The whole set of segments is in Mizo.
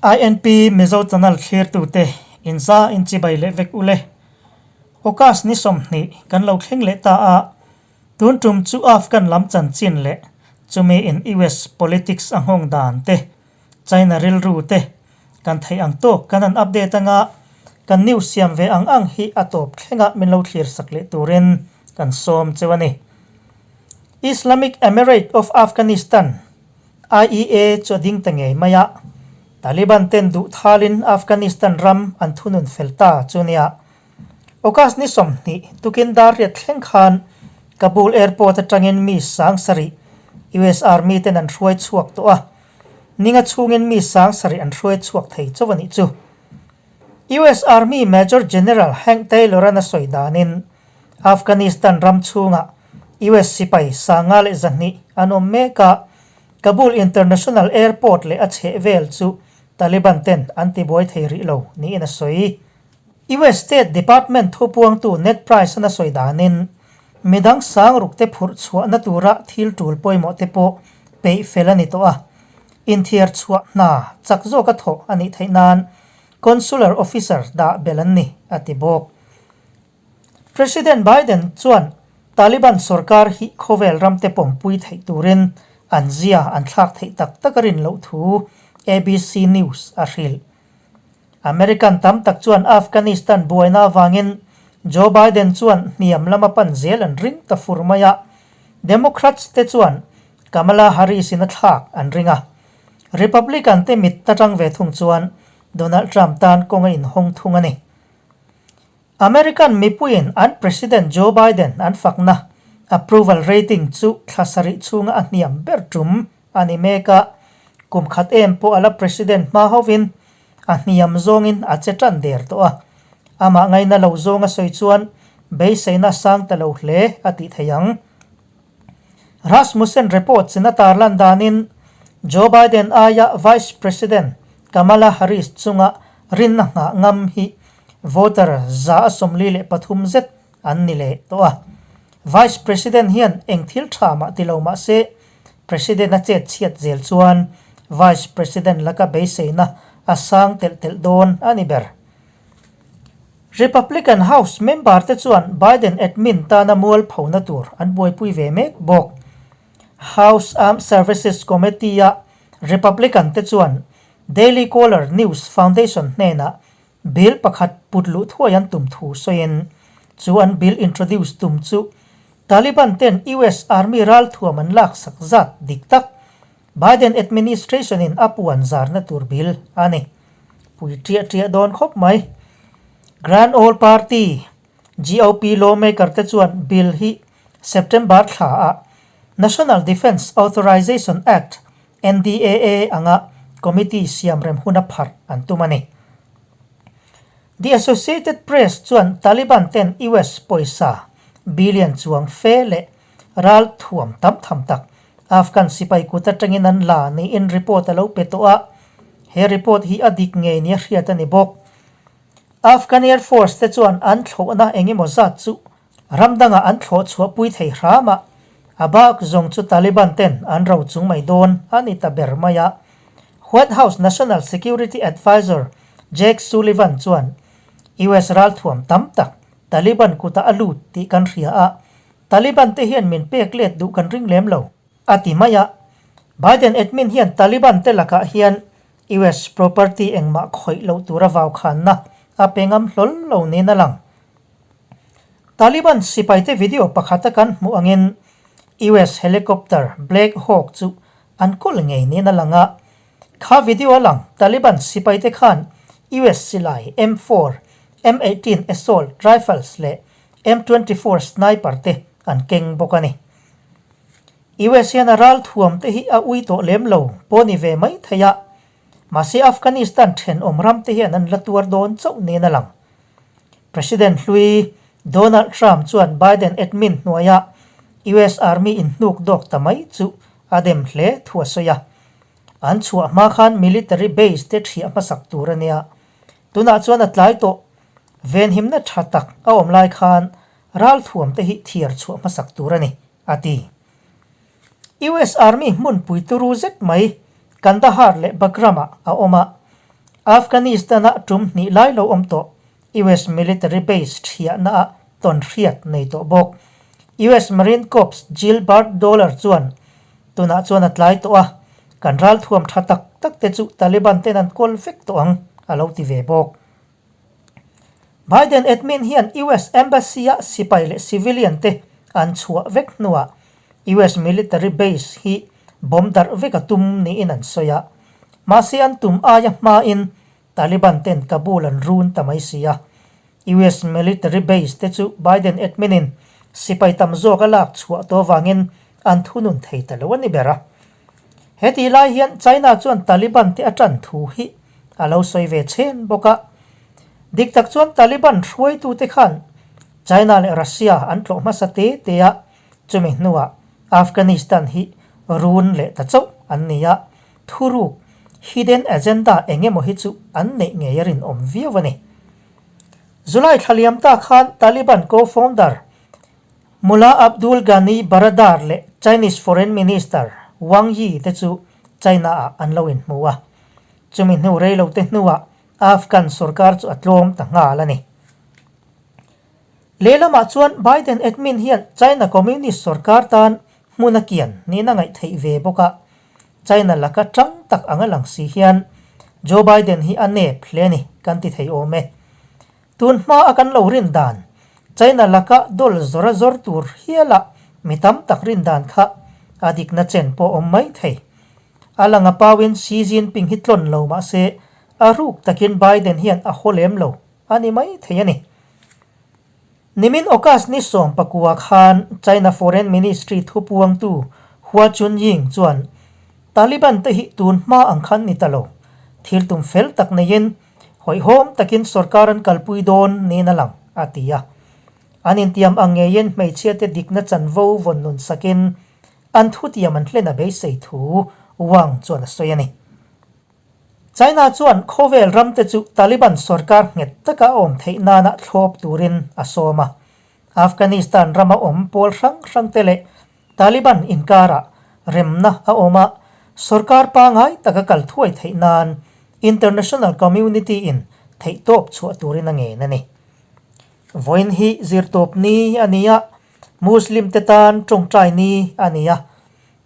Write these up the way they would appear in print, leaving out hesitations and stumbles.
INP Mizo Channel thlirtute inza inchibai leh vek ule. August ni 20 kan lo thleng leh ta a, tun tum chu Afghan lam chanchin leh chumi in US politics a nghawng dan te, China rilru te kan theih ang tawk kan han update anga kan news siam ve ang ang hi a tawp thlengah min lo thlir sak leh turin kan sawm cheu a ni. Islamic Emirate of Afghanistan, IEA, chu a ding ta ngei mai a, Taliban ten duh thalin Afghanistan ram an thunun fel ta chu nia. August ni 20 tukin dar riat thleng khan Kabul airport atangin mi 7000 US Army ten an hruai chhuak tawh a, Ninga chhungin mi 7000 an hruai chhuak thei chauh a nih chu. US Army Major General Hank Taylor-a'n a sawi danin Afghanistan ram chhungah US sipai 1,200 an awm mek a, Kabul International Airport leh a chhehvel chu Taliban ten an tibuai thei rih lo niin a sawi. US State Department thupuangtu Ned Price-a'n a sawi danin midang 6000 te phurh chhuahna tura thil tul pawimawh te pawh peih fel a ni tawh a, inthiar chhuah hna chak zawka thawh a nih theih nan Consular Officer dah belh an ni, a ti bawk. President Biden chuan Taliban sorkar hi khawvel ramte pawmpui theih turin an zia an thlak theih tak tak a rin loh thu ABC News a hrilh. American tam tak chuan Afghanistan buaina avangin Joe Biden chuan hniam lama pan zel an ring ta fur mai a, Democrats te chuan Kamala Harris in a thlak an ring a. Republican te mit atang ve thung chuan Donald Trump tan kawng a inhawng thung a ni. American mipuiin an President Joe Biden an fakna approval rating chu thla sarih chhunga a hniam ber tum a ni mek a, kum khat em pawh a la President hma hovin a hniam zawngin a che tan der tawh a, amah ngaina lo zawng a sawi chuan beiseina sang ta lo hle a tih thei ang. Rasmussen report chin a tarlan danin Joe Biden aia Vice President Kamala Harris chunga rinna nghah ngam hi voter 43% zet an ni leh tawh a. Vice President hian eng thil tha mah ti lo mah se President a chet chhiat zel chuan Vice President laka beiseina a sang telh telh dawn a ni ber. Republican House member te chuan Biden admin tana mual phona tur an buaipui ve mek bawk. House Armed Services Committee-a Republican te chuan Daily Caller News Foundation hnenah bill pakhat put luh thuai an tum thu sawiin chu an bill introduce tum chu Taliban ten US Army ralthuam an lak sak zat dik tak Biden administration in a puan zarna tur bill a ni. Pui ṭiah ṭiah dawn khawp mai. Grand Old Party, GOP, lawmaker te chuan bill hi September thla ah National Defense Authorization Act, NDAA, anga committee siam rem huna pharh an tum a ni. The Associated Press chuan Taliban ten US pawisa billion chuang fe leh ral thuam tam tham tak Afghan sipai kut atangin an la niin report a lo pe tawh a, he report hi a dik ngei nia hriat a ni bawk. Afghan Air Force te chuan an thlawhna eng emaw zat chu ram dangah an thlawh chhuahpui thei hram a, a bak zawng chu Taliban ten an ro chung mai dawn a ni ta ber mai a. White House National Security Advisor Jake Sullivan chuan US ralthuam tam tak Taliban kutah a lut tih kan hria a, Taliban te hian min pek let duh kan ring lem lo, a ti mai a. Biden admin hian Taliban te lakah hian US property engmah khawih loh tura vau khanna a pe ngam hlawl lo niin a lang. Taliban sipaite video pakhata kan hmuh angin US helicopter Black Hawk chu an kawl ngei niin a lang a. Kha video a lang Taliban sipaite khan US silai M4, M18 assault rifles leh M24 sniper te an keng bawk a ni. US hian a ral thuam te hi a ui tawh lem lo pawh ni ve mai thei a, mahse Afghanistan thenawm ram te hian an la tuar dawn chauh niin a lang. President hlui Donald Trump chuan Biden admin hnuaia US Army inhnuk dawk ta mai chu a dem hle thu a sawi a. An chhuah hma khan military base te thiah hmasak tur a nia. Tunah chuan a tlai tawh. Venhimna tha tak a awm lai khan ralthuam te hi thiar chhuah hmasak tur a ni, a ti. US Army hmunpui turu zet mai Kandahar leh Bagram-ah a awm a. Afghanistan-a tum hnih lai lo awm tawh US military base thiahnaah tawn hriat nei tawh bawk. US Marine Corps Gilbert Dollar chuan, Tunah chuan a tlai tawh a, kan ralthuam tha tak tak te chu Taliban ten an kawl vek tawh ang, a lo ti ve bawk. Biden admin hian US Embassy-a sipai leh civilian te an chhuah vek hnuah US military base hi bomb darh vek a tum niin an sawi a. Mahse an tum aia hmain Taliban ten Kabul an run ta mai si a. US military base te chu Biden admin in sipai tam zawk a lak chhuah tawh avangin an thunun thei ta lo a ni ber a. He tih lai hian China chuan Taliban te a tan thu hi a lo sawi ve chhen bawk a. Dik tak chuan Taliban hruaitute khan China leh Russia an tlawh hmasa te te a, chumi hnuah Afghanistan hi run leh ta chauh an ni a. Thuruk, hidden agenda eng emaw hi chu an neih ngei a rinawm viau a ni. July thla liam ta khan Taliban co-founder Mullah Abdul Ghani Baradar leh Chinese Foreign Minister Wang Yi te chu China-ah an lo inhmu a. Chumi hnu rei lo te hnuah Afghan sorkar chu a tlawm ta nghal a ni. Lehlamah chuan Biden admin hian China Communist sorkar tan hmun a kian niin a ngaih theih ve bawk a. China laka tang tak anga lang si hian Joe Biden hi a nep hle a ni kan ti thei awm e. Tun hma a kan lo rin dan, China laka dawl zawr a zawr tur hiala mi tam tak rin dan kha a dikna chen pawh awm mai thei. A lang a pauin Xi Jinping hi tlawn lo mah se a ruk takin Biden hian a haw lem lo a ni mai thei a ni. Nimin August ni 19 khan China Foreign Ministry thupuangtu Hua Chunying chuan Taliban te hi tun hma ang khan ni ta lo, thil tum fel tak neiin hawihhawm takin sorkar an kalpui dawn niin a lang, a ti a. An intiam ang ngeiin hmeichhiate dikna chanvo vawn nun sakin an thutiam an hlen a beisei thu Wang chuan a sawi a ni. China chuan khawvel ramte chu Taliban sorkar nghet taka a awm theih nana thlawp turin a sawm a. Afghanistan rama awm pawl hrang hrangte leh Taliban inkarah remna a awm a, sorkar pangai taka kal thuai theih nan international community in theihtawp chhuah turin a ngen a ni. Vawiin hi zirtawp ni a ni a, Muslim te tan tawngtai ni a ni a.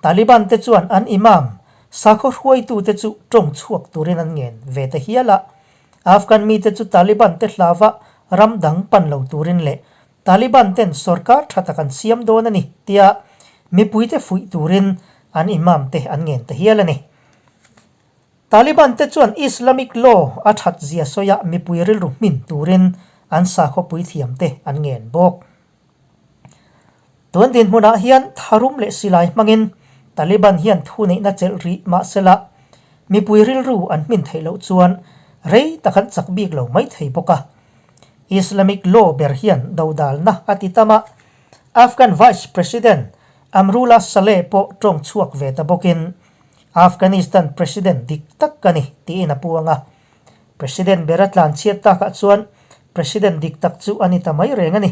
Taliban te chuan an imam, sakhaw hruaitute chu tawng chhuak turin an ngen ve ta hial a. Afghan mite chu Taliban te hlava ram dang pan lo turin leh Taliban ten sorkar tha tak an siam dawn a ni tia mipuite fuih turin an imam te an ngen ta hial a ni. Taliban te chuan Islamic law a that zia sawia mipui rilru hmin turin an sakhaw puithiam te an ngen bawk. Tun dinhmunah hian tharum leh silai hmangin Taliban hian thuneihna chelh rih mahsela mipui rilru an hmin theih loh chuan rei tak an chak bik lo mai thei bawk a. Islamic law ber hian dodalna a ti tam a, Afghan Vice President Amrullah Saleh pawh tawng chhuak ve ta bawkin Afghanistan President dik tak ka ni tiin a puang a. President ber a tlanchhiat takah chuan President dik tak chu a ni ta mai reng a ni.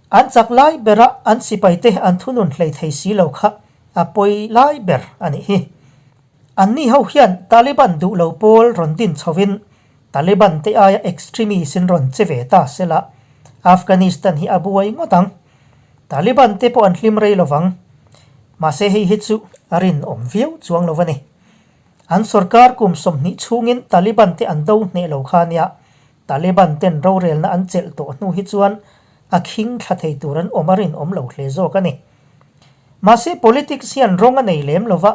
An chak lai bera an sipaite an thunun hlei thei si lo kha a pawi lai ber a nih hi. Anni ho hian Taliban duh lo pawl rawn din chhovin Taliban te aia extremist in rawn che ve ta sela Afghanistan hi a buai ngawt ang. Taliban te pawh an hlim rei lovang. Mahse hei hi chu a rinawm viau chuang lo a ni. An sorkar kum 20 chhungin Taliban te an do hneh lo kha nia. Taliban ten rorelna an chelh tawh hnu hi chuan a khing thla thei tur an awm a rinawm lo hle zawk a ni. Mahse politics hian rawng a nei lem lo va,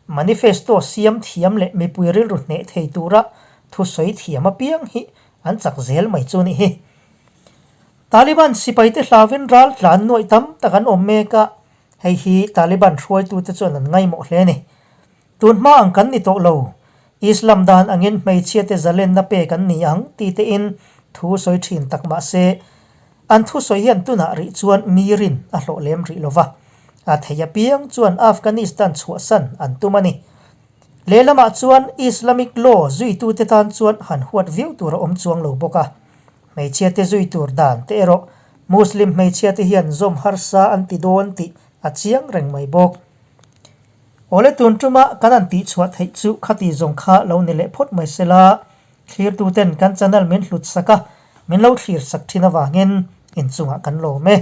manifesto siam thiam leh mipui rilru hneh thei tura thusawi thiam apiang hi an chak zel mai chu nih hi. Taliban sipaite hlauin ral tlan nuaih tam tak an awm mek a, hei hi Taliban hruaitute chuan an ngaimawh hle a ni. Tun hma ang kan ni tawh lo. Islam dan angin hmeichhiate zalenna pek an ni ang ti tein thu sawi thin tak mah se, an thusawi hian tunah rih chuan mi rin a hlawh lem rih lo va. A thei apiang chuan Afghanistan chhuahsan an tum a ni. Lehlamah chuan Islamic law zuitute tan chuan han huat viau tur a awm chuang lo bawk a. Hmeichhiate zui tur dan te erawh Muslim hmeichhiate hian zawm harsa an ti dawn tih a chiang reng mai bawk. Awle tun tuma kan han tihchhuah theih chu khati zawng kha lo ni leh phawt mai sela. Thlirtuten kan channel min hlut sak a, min lo thlir sak thin avangin inchungah kan lawm e.